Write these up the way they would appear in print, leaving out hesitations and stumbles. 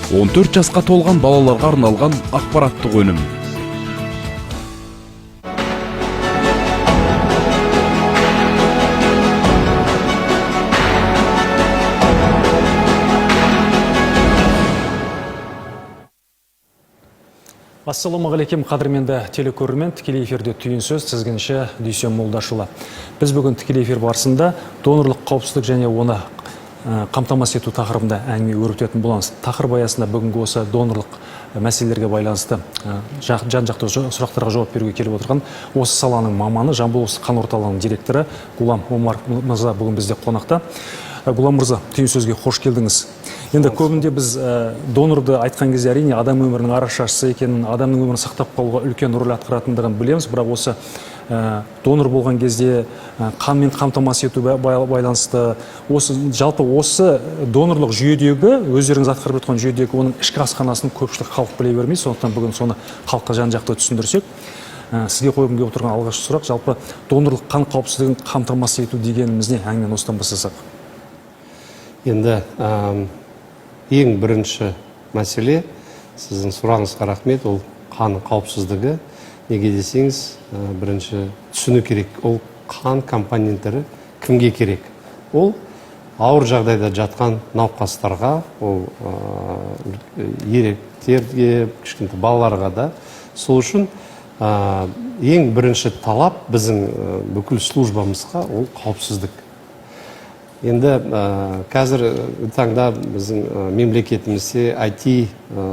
14 жасқа толған балаларға арналған ақпараттық өнім. Ассалаумағалейкум, қадірменді телекөрермен, тікелей эфирде түйін сөз, тізгінші Дүйсен Молдашұлы. Біз бүгін тікелей эфир барысында донорлық қауіпсіздік және оны қамтамасыз ету тақырыбында әңгіме өрбітетін боламыз. Тақырып аясында бүгінгі осы донорлық мәселелерге байланысты жан-жақты сұрақтарға жауап беруге келіп отырған осы саланың маманы, Жамбыл облыстық қан орталығының директоры Гулам Омар мырза бүгін бізде қонақта. Гулам мырза, түйін сөзге қош келдіңіз. Енді көбінде біз донорды айтқан кезде әрине адам өмірінің арашашысы екенін, адамның өмірін сақтап қалуға үлкен рөл атқаратындығын білеміз, бірақ осы донор болған кезде қанмен қамтамасыз ету байланысты, осы жалпы осы донорлық жүйедегі, өздеріңіз атқарып жатқан жүйедегі оның ішкі асханасын көпшілік халық біле бермейді, сондықтан бүгін соны халыққа жан-жақты түсіндірсек. Сізге қойғым келіп отырған алғашқы сұрақ, жалпы донорлық қан қауіпсіздігін қамтамасыз ету дегеніміз не? Әңгімені осыдан бастасақ. Енді ең бірінші мәселе, сіздің сұрағыңызға рахмет, ол қан қауіпсіздігі. Неге десеңіз, бірінші түсіну керек, ол қан компоненттері кімге керек? Ол ауыр жағдайда жатқан науқастарға, ол еректерге, кішкентай балаларға да. Сол үшін ең бірінші талап біздің бүкіл службамызға ол қауіпсіздік. Енді қазір таңда біздің мемлекетімізде IT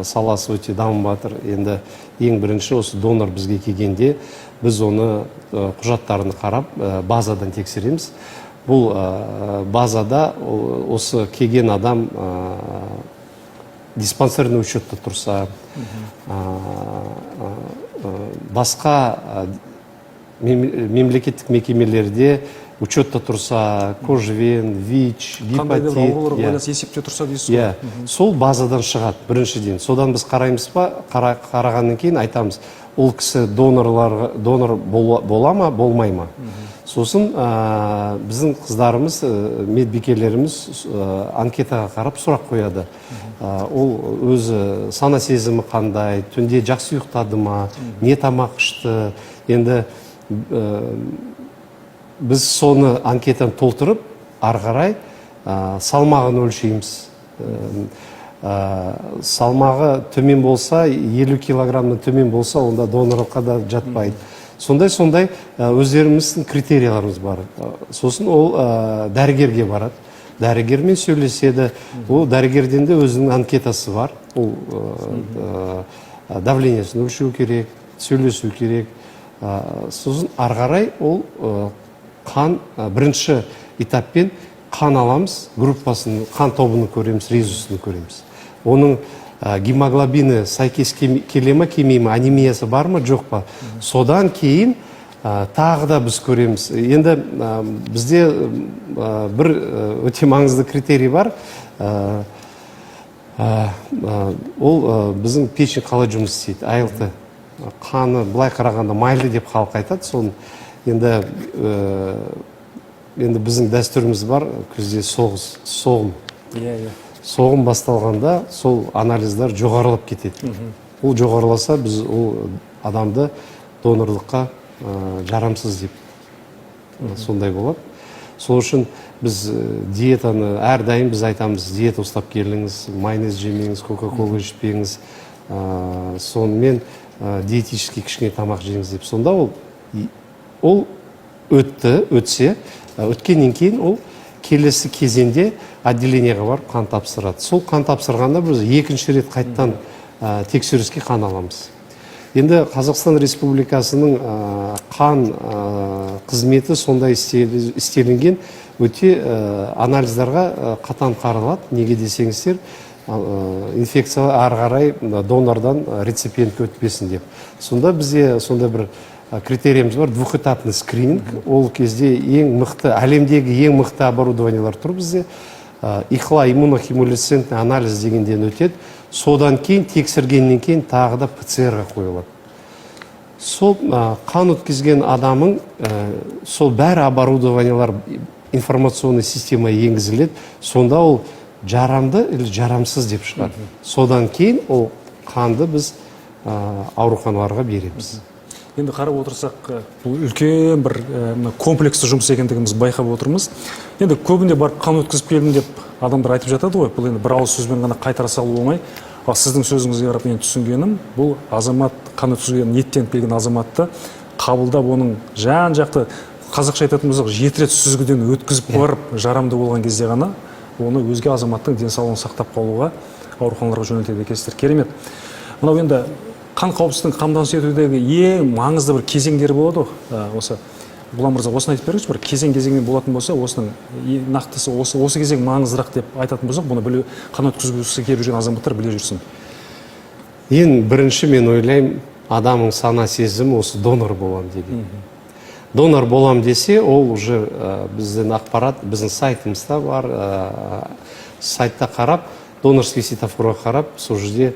саласы өте дамып жатыр. Енді ең бірінші осы донор бізге келгенде біз оны құжаттарын қарап, базадан тексереміз. Бұл базада осы келген адам диспансерный учетта тұрса, басқа мемлекеттік мекемелерде учетта тұрса, кожвен, ВИЧ, қандай да бір гепатит, ауруларға иә. байланысты есепте тұрса дейсіз ғой? Иә, сол базадан шығады біріншіден. Содан біз қараймыз ба, қарағаннан кейін айтамыз, ол кісі донор бола ма, болмай ма. Сосын біздің қыздарымыз, медбикелеріміз анкетаға қарап сұрақ қояды. Ол өзі сана сезімі қандай, түнде жақсы ұйықтады ма, не тамақ ішті. Енді біз соны анкетаны толтырып, ары қарай салмағын өлшейміз. Салмағы төмен болса, 50 килограммнан төмен болса, онда донорлыққа да жатпайды. Сондай-сондай өздеріміздің критерияларымыз бар. Сосын ол дәрігерге барады. Дәрігермен сөйлеседі. Ол дәрігерден де өзінің анкетасы бар. Ол давлениесін өлшеу керек, сөйлесу керек. Сосын ары қарай ол қан, бірінші этаппен қан аламыз, группасын, қан тобын көреміз, резусын көреміз. Оның гемоглобині сәйкес келе ма, келмей ма, анемиясы бар ма, жоқ па. Содан кейін тағы да біз көреміз. Енді бізде бір өте маңызды критерий бар. Ол біздің печень қалай жұмыс істейді, АЛТ. Қаны былай қарағанда майлы деп халық айтады. Соны енді біздің дәстүріміз бар, күзде соғыс, соғым. Иә, иә. Соғым басталғанда сол анализдар жоғарылап кетеді. Ол жоғарыласа, біз ол адамды донорлыққа жарамсыз деп сондай болады. Сол үшін біз диетаны әрдайым біз айтамыз, диета ұстап келіңіз, майонез жемеңіз, кока-кола ішпеңіз, сонымен диетический кішкене тамақ жеңіз деп. Сонда ол өтті, өтсе, өткеннен кейін ол келесі кезеңде отделениеға барып қан тапсырады. Сол қан тапсырғанда біз екінші рет қайтадан тексеріске қан аламыз. Енді Қазақстан Республикасының қан қызметі сондай істелінген, өте анализдарға қатаң қаралады. Неге десеңіздер, инфекция ары қарай донордан реципиентке өтпесін деп. Сонда бізде сондай бір критериіміз бар, двухэтапный скрининг. Ол кезде ең мықты, әлемдегі ең мықты оборудованиелар тұр бізде. ИХЛА, иммунохемилюминесцентный анализ дегенден өтеді. Содан кейін тексергеннен кейін тағы да ПЦР-ға қойылады. Сол қан өткізген адамның, сол бәрі оборудованиелар информационный система енгізіледі. Сонда ол Жарамды или жарамсыз деп шығады. Содан кейін ол қанды біз ауруханаларға береміз. Енді қарап отырсақ, бұл үлкен бір мына комплексті жұмыс екендігін біз байқап отырмыз. Енді көбінде барып қан өткізіп келдім деп адамдар айтып жатады ғой. Бұл енді бір ауыз сөзбен ғана қайтара салу оңай. Ал сіздің сөзіңізге қарап мен түсінгенім, бұл азамат, қан өткізуге ниеттеніп келген азаматты қабылдап, оның жан жақты, қазақша айтатын болсақ, 7 рет сүзгіден өткізіп барып, жарамды болған кезде ғана оны өзге азаматтың денсаулығын сақтап қалуға ауруханаларға жөнелтеді екенсіздер. Керемет. Мынау енді қан қауіпсіздігін қамтамасыз етудегі ең маңызды бір кезеңдері болады ғой. Осы Ұлан мырза, осыны айтып беріңізші, бір кезең-кезеңмен болатын болса, осының нақтысы осы кезең маңыздырақ деп айтатын болсақ, бұны білу, қан өткізгісі келіп жүрген азаматтар біле жүрсін. Ең бірінші мен ойлаймын, адамның сана сезімі осы донор болам деген. Донор болам десе, ол уже біздің ақпарат, біздің сайтымызда бар, сайтта қарап, донорский светофорға қарап, сол жерде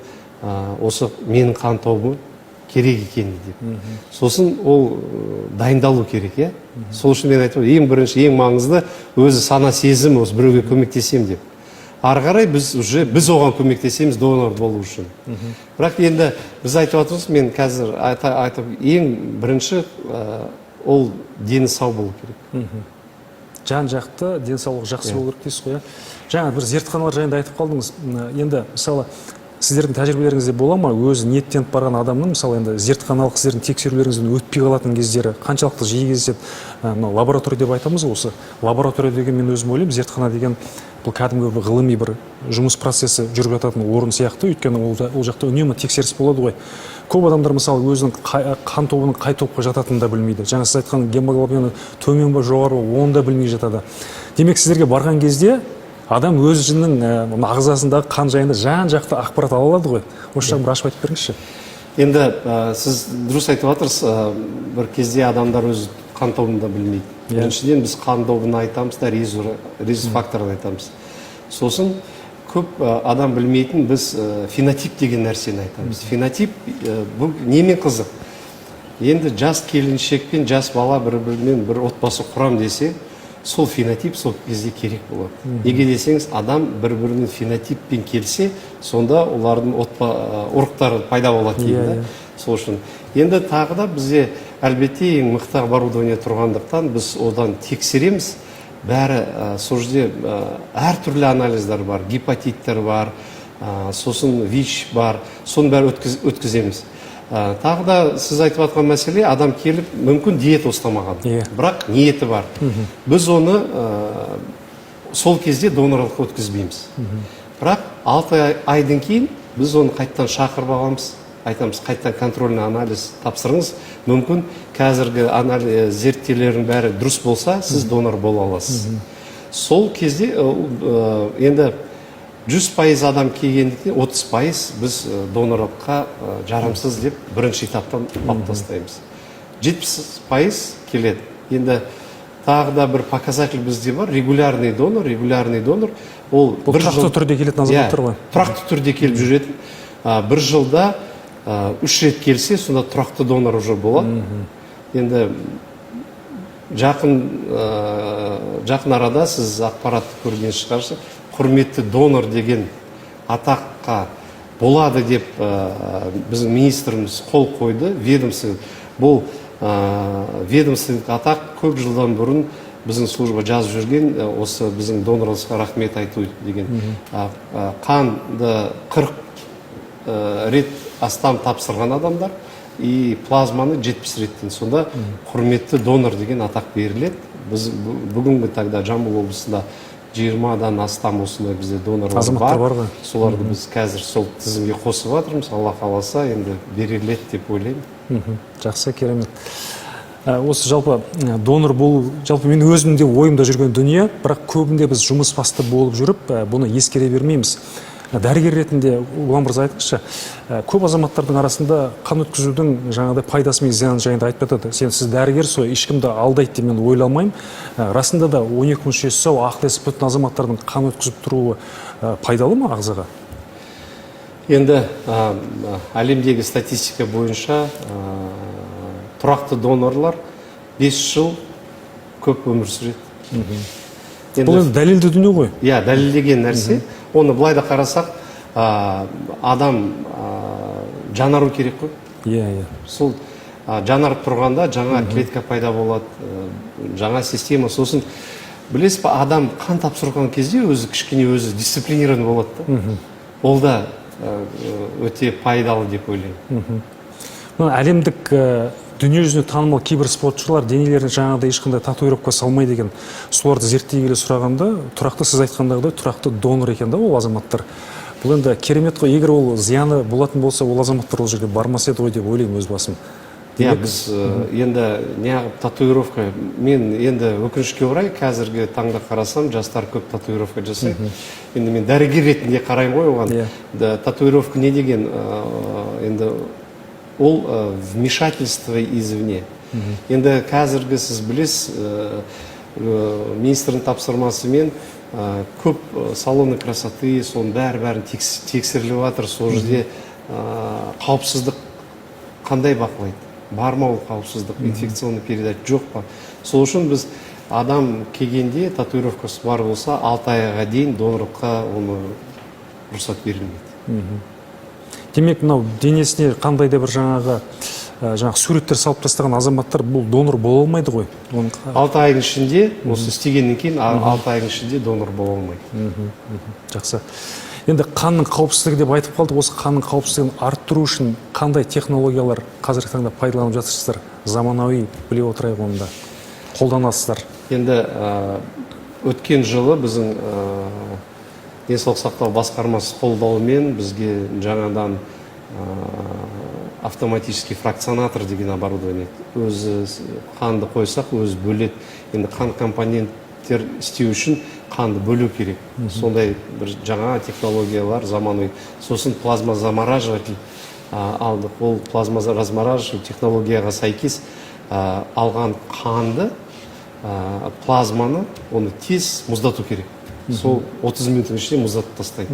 осы менің қан тобым керек екен деп. Сосын ол дайындалу керек, иә? Сол үшін мен айтып, ең бірінші, ең маңызды өзі сана сезім, осы біреуге көмектесем деп. Ары қарай біз уже оған көмектесеміз донор болу үшін. Бірақ енді біз айтып жатырмыз, мен қазір айтып, ең бірінші ол дені сау болу керек. Жан жақты денсаулық жақсы болу керек дейсіз ғой, иә? Жаңа бір зертханалар жайында айтып қалдыңыз. Енді мысалы сіздердің тәжірибелеріңізде бола ма, өзі ниеттеніп барған адамның, мысалы, енді зертханалық сіздердің тексерулеріңізден өтпей қалатын кездері қаншалықты жиі кездеседі? Мынау лаборатория деп айтамыз ғой, осы лаборатория деген мен өзім ойлаймын, зертхана деген бұл кәдімгі бір ғылыми бір жұмыс процесі жүріп жататын орын сияқты, өйткені ол жақта үнемі тексеріс болады ғой. Көп адамдар, мысалы, өзінің қан тобының қай топқа жататынын да білмейді. Жаңа сіз айтқан гемоглобині төмен ба, жоғары ба, оны да білмей жатады. Демек, сіздерге барған кезде адам өзінің мына ағзасындағы қан жайында жан-жақты ақпарат ала алады ғой. Осы жағын бір ашып айтып беріңізші. Енді сіз дұрыс айтып жатырсыз, бір кезде адамдар өз қан тобын да білмейді. Біріншіден, біз қан тобын айтамыз да, резус факторын айтамыз. Сосын көп адам білмейтін біз фенотип деген нәрсені айтамыз. Фенотип бұл немен қызық? Енді жас келіншек пен жас бала бір-бірімен бір отбасы құрам десе, сол фенотип сол кезде керек болады. Неге десеңіз, адам бір-бірінің фенотиппен келсе, сонда олардың ұрықтары пайда болады дейді да. Сол үшін енді тағы да бізде әлбетте ең мықты оборудование тұрғандықтан біз одан тексереміз. Бәрі, сол жерде әртүрлі анализдар бар, гепатиттер бар, сосын ВИЧ бар, соның бәрі өткіземіз. Тағы да сіз айтып жатқан мәселе, адам келіп, мүмкін диета ұстамаған, бірақ ниеті бар. Біз оны сол кезде донорлыққа өткізбейміз. Бірақ 6 айдан кейін біз оны қайтадан шақырып аламыз, айтамыз, қайтадан контрольный анализ тапсырыңыз, мүмкін қазіргі зерттеулердің бәрі дұрыс болса, сіз донор бола аласыз. Сол кезде енді 100% адам келгендіктен 30% біз донорлыққа жарамсыз деп бірінші этаптан алып тастаймыз. 70% келеді. Енді тағы да бір показатель бізде бар, регулярный донор, регулярный донор ол Бұл бір тұрақты жыл түрде келетін азаматтар Иә, ғой. Тұрақты түрде келіп жүретін. Бір жылда 3 рет келсе, сонда тұрақты донор уже болады. Енді жақын арада сіз ақпаратты көрген шығарсыз, құрметті донор деген атаққа болады деп біздің министріміз қол қойды. Ведомство, бұл ведомстволық атақ көп жылдан бұрын біздің служба жазып жүрген, осы біздің донорлыққа рахмет айту деген. Қанды 40 рет астам тапсырған адамдар и плазманы 70 реттен, сонда құрметті донор деген атақ беріледі. Біз бүгінгі таңда Жамбыл облысында 20-дан астам осындай бізде донорлар Азаматтар бар. бар ғой. Соларды біз қазір сол тізімге қосып жатырмыз. Алла қаласа, енді беріледі деп ойлаймын. Жақсы, керемет. Осы жалпы донор болу, жалпы мен өзімде де ойымда жүрген дүние, бірақ көбінде біз жұмыс басты болып жүріп, бұны ескере бермейміз. Дәрігер ретінде, Ұлан мырза, айтыңызшы, көп азаматтардың арасында қан өткізудің жаңағыдай пайдасы мен зияны жайында айтып жатады. Сіз дәрігерсіз ғой, ешкімді алдайды деп мен ойламаймын. Расында да 12 мүшесі сау, ақыл есі бүтін азаматтардың қан өткізіп тұруы пайдалы ма ағзаға? Енді әлемдегі статистика бойынша, тұрақты донорлар 5 жыл көп өмір сүреді. Енді, Бұл енді дәлелді дүние ғой. Иә, дәлелдеген нәрсе. Оны былай да қарасақ, адам жанару керек қой. Иә, иә. Сол жанарып тұрғанда жаңа клетка пайда болады, жаңа система. Сосын білесіз ба, адам қан тапсырған кезде өзі кішкене өзі дисциплинирован болады да. Ол да өте пайдалы деп ойлаймын. Мына әлемдік, дүниежүзіне танымал кейбір спортшылар денелеріне жаңағыдай ешқандай татуировка салмайды екен. Соларды зерттей келе сұрағанда, тұрақты, сіз айтқандағыдай, тұрақты донор екен да ол азаматтар. Бұл енді керемет қой. Егер ол зияны болатын болса, ол азаматтар ол жерге бармас еді ғой деп ойлаймын өз басым. Иә, біз енді неғып татуировка, мен енді өкінішке орай қазіргі таңда қарасам, жастар көп татуировка жасайды. Енді мен дәрігер ретінде қараймын ғой оған. Да, татуировка не деген, енді ол вмешательство извне. Енді қазіргі сіз білесіз, министрдің тапсырмасымен көп салоны красоты, соның бәрі тексеріліп жатыр. Сол жерде қауіпсіздік қандай бақылайды, бар ма ол қауіпсіздік, инфекционный передача жоқ па. Сол үшін біз адам келгенде татуировкасы бар болса, 6 айға дейін донорлыққа оны рұқсат берілмейді. Демек, мынау денесіне қандай да бір жаңағы суреттер салып тастаған азаматтар бұл донор бола алмайды ғой. Оның 6 айдың ішінде, осы істегеннен кейін 6 айдың ішінде донор бола алмайды. Жақсы. Енді қанның қауіпсіздігі деп айтып қалдық. Осы қанның қауіпсіздігін арттыру үшін қандай технологиялар қазіргі таңда пайдаланып жатырсыздар? Заманауи біле отырайық, оны да қолданасыздар. Енді өткен жылы біздің денсаулық сақтау басқармасы қолдауымен бізге жаңадан автоматический фракционатор деген оборудование, өзі қанды қойсақ, өзі бөледі. Енді қан компоненттер істеу үшін қанды бөлу керек, сондай бір жаңа технологиялар, заманауи. Сосын плазма замораживатель алдық. Ол плазма размораживатель технологияға сәйкес алған қанды, плазманы, оны тез мұздату керек. Сол 30 минуттың ішінде мұздатып тастайды.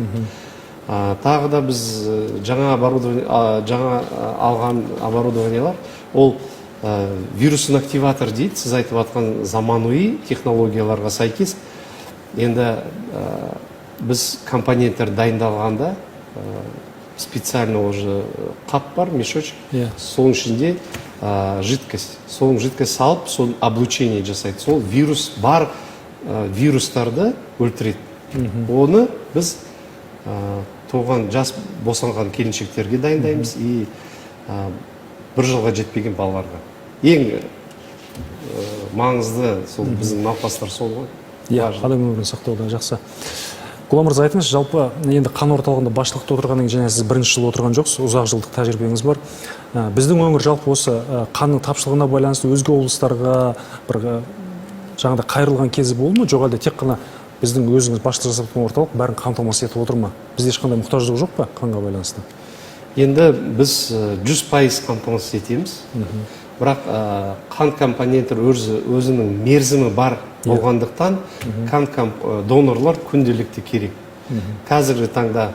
Тағы да біз жаңа оборудование, жаңа алған оборудованиялар, ол вирус инактиватор дейді, сіз айтып жатқан заманауи технологияларға сәйкес. Енді біз компоненттер дайындалғанда специально уже қап бар, мешочек, соның ішінде жидкость, соның жидкость салып, соны облучение жасайды. Сол вирус бар, вирустарды өлтіреді. Оны біз туған жас босанған келіншектерге дайындаймыз и бір жылға жетпеген балаларға. Ең маңызды сол біздің науқастар сол ғой. Иә. Важно. Адам өмірін сақтауда. Жақсы. Ғұлам мырза, айтыңызшы, жалпы енді қан орталығында басшылықта отырғаннан кейін және сіз бірінші жыл отырған жоқсыз, ұзақ жылдық тәжірибеңіз бар. Біздің өңір жалпы осы қанның тапшылығына байланысты өзге облыстарға бір жаңағыдай қайырылған кезі болды ма, жоқ әлде тек қана біздің өзіңіз басшылық жасап отырған орталық бәрін қамтамасыз етіп отыр ма? Бізде ешқандай мұқтаждық жоқ па қанға байланысты? Енді біз 100% қамтамасыз етеміз, бірақ қан компоненттері өзінің мерзімі бар болғандықтан, қан донорлар күнделікті керек. Қазіргі таңда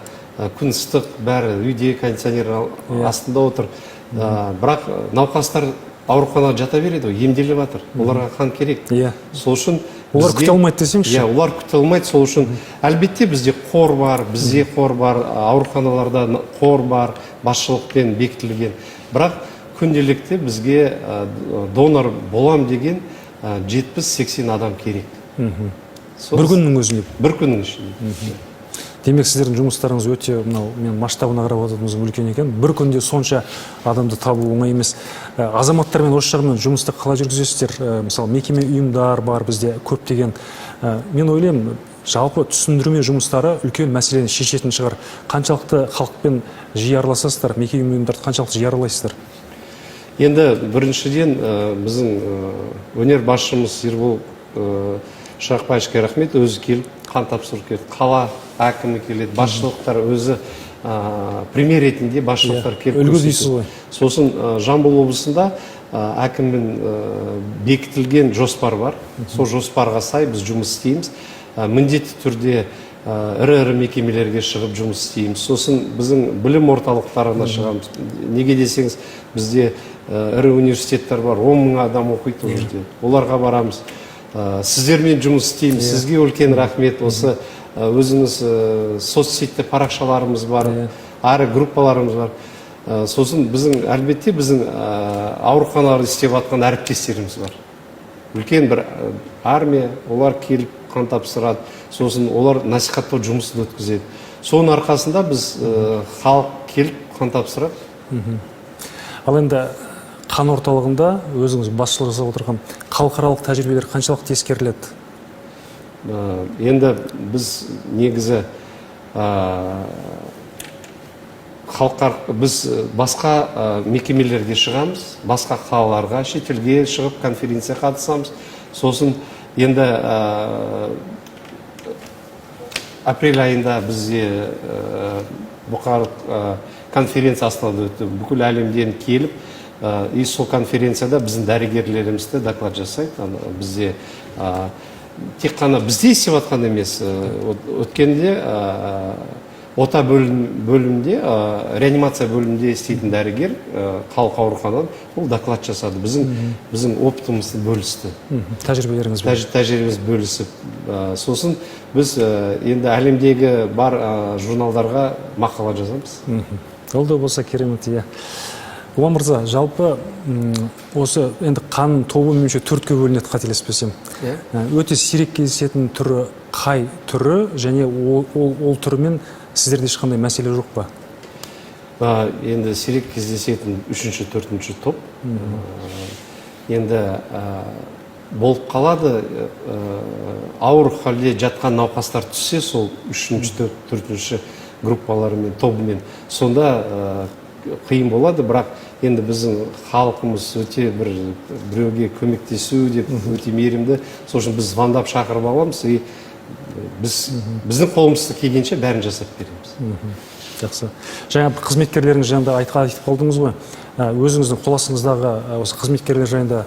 күн ыстық, бәрі үйде кондиционер астында отыр. Бірақ науқастар ауруханада жата береді ғой, емделіп жатыр, оларға қан керек. Сол үшін Олар күте алмайды десеңізші. Иә, олар күте алмайды. Сол үшін әлбетте бізде қор бар, бізде қор бар, ауруханаларда қор бар, басшылықпен бекітілген. Бірақ күнделікті бізге донор болам деген 70-80 адам керек. Бір күннің өзінде? Бір күннің ішінде. Демек, сіздердің жұмыстарыңыз өте, мынау мен масштабына қарап отырмыз, үлкен екен. Бір күнде сонша адамды табу оңай емес. Азаматтармен осы жағынан жұмысты қалай жүргізесіздер? Мысалы, мекеме, ұйымдар бар бізде көптеген. Мен ойлаймын, жалпы түсіндірме жұмыстары үлкен мәселені шешетін шығар. Қаншалықты халықпен жиі араласасыздар, мекеме, ұйымдарды қаншалықты жиі аралайсыздар? Енді біріншіден, біздің өнер басшымыз Ербол Шырақбаевичке рахмет, өзі келіп қан тапсырып келді. Қала әкімі келеді, басшылықтар өзі пример ретінде басшылықтар келіп Үлгі көрсетеді. дейсіз ғой. Сосын Жамбыл облысында әкіммен бекітілген жоспар бар. Сол жоспарға сай біз жұмыс істейміз. Міндетті түрде ірі-ірі мекемелерге шығып жұмыс істейміз. Сосын біздің білім орталықтарына шығамыз. Неге десеңіз, бізде ірі университеттер бар, 10 мың адам оқиды ол жерде. Оларға барамыз. Сіздермен жұмыс істейміз. Сізге үлкен рахмет. Осы өзіңіз соцсетте парақшаларымыз бар, әрі группаларымыз бар. Сосын біздің, әлбетте, біздің ауруханаларда істеп жатқан әріптестеріміз бар. Үлкен бір армия, олар келіп қан тапсырады, сосын олар насихаттау жұмысын өткізеді. Соның арқасында біз халық келіп қан тапсырады. Ал енді қан орталығында өзіңіз басшылық жасап отырған халықаралық тәжірибелер қаншалықты ескеріледі? Енді біз негізі халықар біз басқа мекемелерге шығамыз, басқа қалаларға, шетелге шығып конференция қатысамыз. Сосын енді апрель айында бізде бұқаралық конференция Астанада өтті. Бүкіл әлемден келіп, и сол конференцияда біздің дәрігерлеріміз де доклад жасайды. Бізде тек қана бізде істеп жатқан емес, өткенде ота бөлімде, реанимация бөлімінде істейтін дәрігер халық ауруханадан, ол доклад жасады, біздің опытымызды бөлісті. Тәжірибелеріңізбен. Тәжірибемізді бөлісіп, сосын біз енді әлемдегі бар журналдарға мақала жазамыз. Ол да болса керемет, иә. Ұлан мырза, жалпы осы енді қан тобы меніңше төртке бөлінеді, қателеспесем. Иә. Өте сирек кездесетін түрі қай түрі және ол түрімен сіздерде ешқандай мәселе жоқ па? Енді сирек кездесетін үшінші, төртінші топ. Енді болып қалады, ауыр халде жатқан науқастар түссе, сол үшінші, төртінші группаларымен, тобымен, сонда қиын болады. Бірақ енді біздің халқымыз өте бір біреуге көмектесу деп өте мейірімді, сол үшін біз звондап шақырып аламыз и біздің қолымызда келгенше бәрін жасап береміз. Жақсы. Жаңа қызметкерлеріңіз жайында айтып қалдыңыз ғой. Өзіңіздің қол астыңыздағы осы қызметкерлер жайында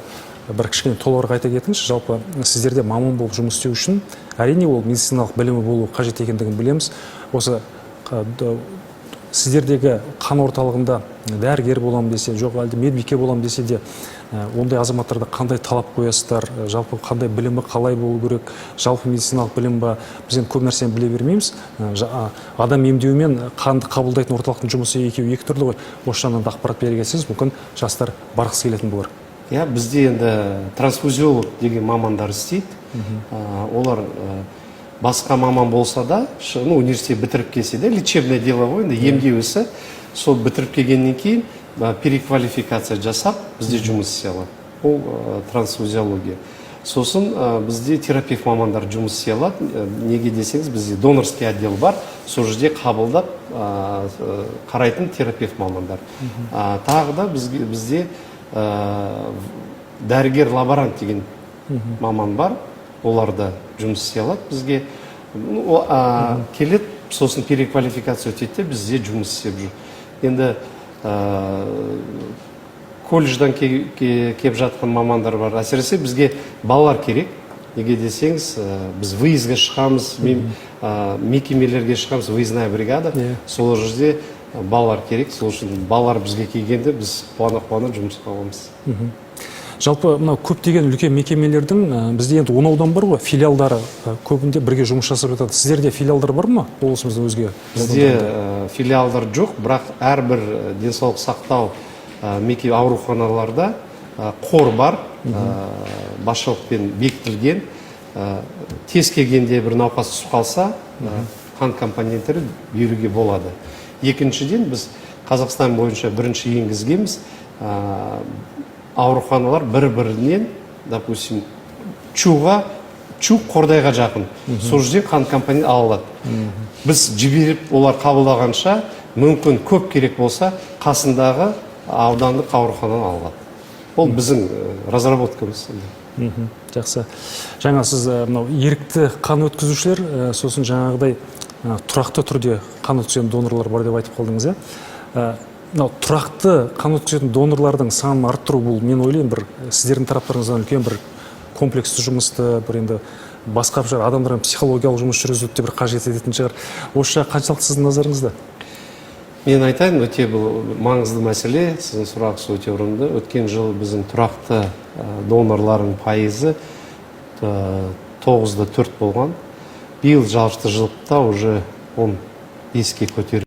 бір кішкене толығырақ айта кетіңізші. Жалпы сіздерде маман болып жұмыс істеу үшін әрине ол медициналық білімі болу қажет екендігін білеміз. Осы сіздердегі қан орталығында дәрігер боламын десе, жоқ әлде медбике боламын десе де, ондай азаматтарда қандай талап қоясыздар? Жалпы қандай білімі қалай болу керек? Жалпы медициналық білім ба? Біз енді көп нәрсені біле бермейміз. Адам емдеумен қанды қабылдайтын орталықтың жұмысы екеуі екі түрлі ғой. Осы жағынан да ақпарат бере кетсеңіз, мүмкін жастар барғысы келетін болар. Иә, бізде енді трансфузиолог деген мамандар істейді. Олар басқа маман болса да, университет бітіріп келсе де, лечебное дело ғой енді, емдеу ісі, сол бітіріп келгеннен кейін переквалификация жасап бізде жұмыс істей алады. Ол трансфузиология. Сосын бізде терапевт мамандар жұмыс істей алады. Неге десеңіз, бізде донорский отдел бар, сол жерде қабылдап, қарайтын терапевт мамандар. Тағы да бізде дәрігер лаборант деген маман бар, олар да жұмыс істей алады бізге. Келеді, сосын переквалификация өтеді де бізде жұмыс істеп жүр. Енді колледждан кеп жатқан мамандар бар. Әсіресе бізге балалар керек. Неге десеңіз, біз выездге шығамыз, мекемелерге шығамыз, выездная бригада. Сол жерде балалар керек. Сол үшін балалар бізге келгенде біз қуана-қуана жұмысқа аламыз. Жалпы мынау көптеген үлкен мекемелердің, бізде енді 10 аудан бар ғой, филиалдары, көбінде бірге жұмыс жасап жатады. Сіздерде филиалдар бар ма облысымыздың өзге Бізде, аудандарында? филиалдар жоқ, бірақ әрбір денсаулық сақтау, мекеме ауруханаларда, қор бар, басшылықпен бекітілген. Тез келгенде бір науқас түсіп қалса, қан компоненттері беруге болады. Екіншіден, біз Қазақстан бойынша бірінші енгізгенбіз, ауруханалар бір-бірінен, допустим, Чу Қордайға жақын, сол жерден қан компонент ала алады. Біз жіберіп, олар қабылдағанша, мүмкін көп керек болса, қасындағы аудандық ауруханадан ала алады. Ол біздің разработкамыз. Жақсы. Жаңа сіз мынау ерікті қан өткізушілер, сосын жаңағыдай, тұрақты түрде қан өткізетін донорлар бар деп айтып қалдыңыз, иә? Мынау тұрақты қан өткізетін донорлардың санын арттыру бұл, мен ойлаймын, бір сіздердің тараптарыңыздан үлкен бір комплексті жұмысты, бір енді басқа бір адамдармен психологиялық жұмыс жүргізуді де бір қажет ететін шығар. Осы жағы қаншалықты сіздің назарыңызда? Мен айтайын, өте бұл маңызды мәселе, сіздің сұрағыңыз өте орынды. Өткен жылы біздің тұрақты донорлардың пайызы 9,4 болған. Биыл жарты жылдықта уже 15-ке көтерілді.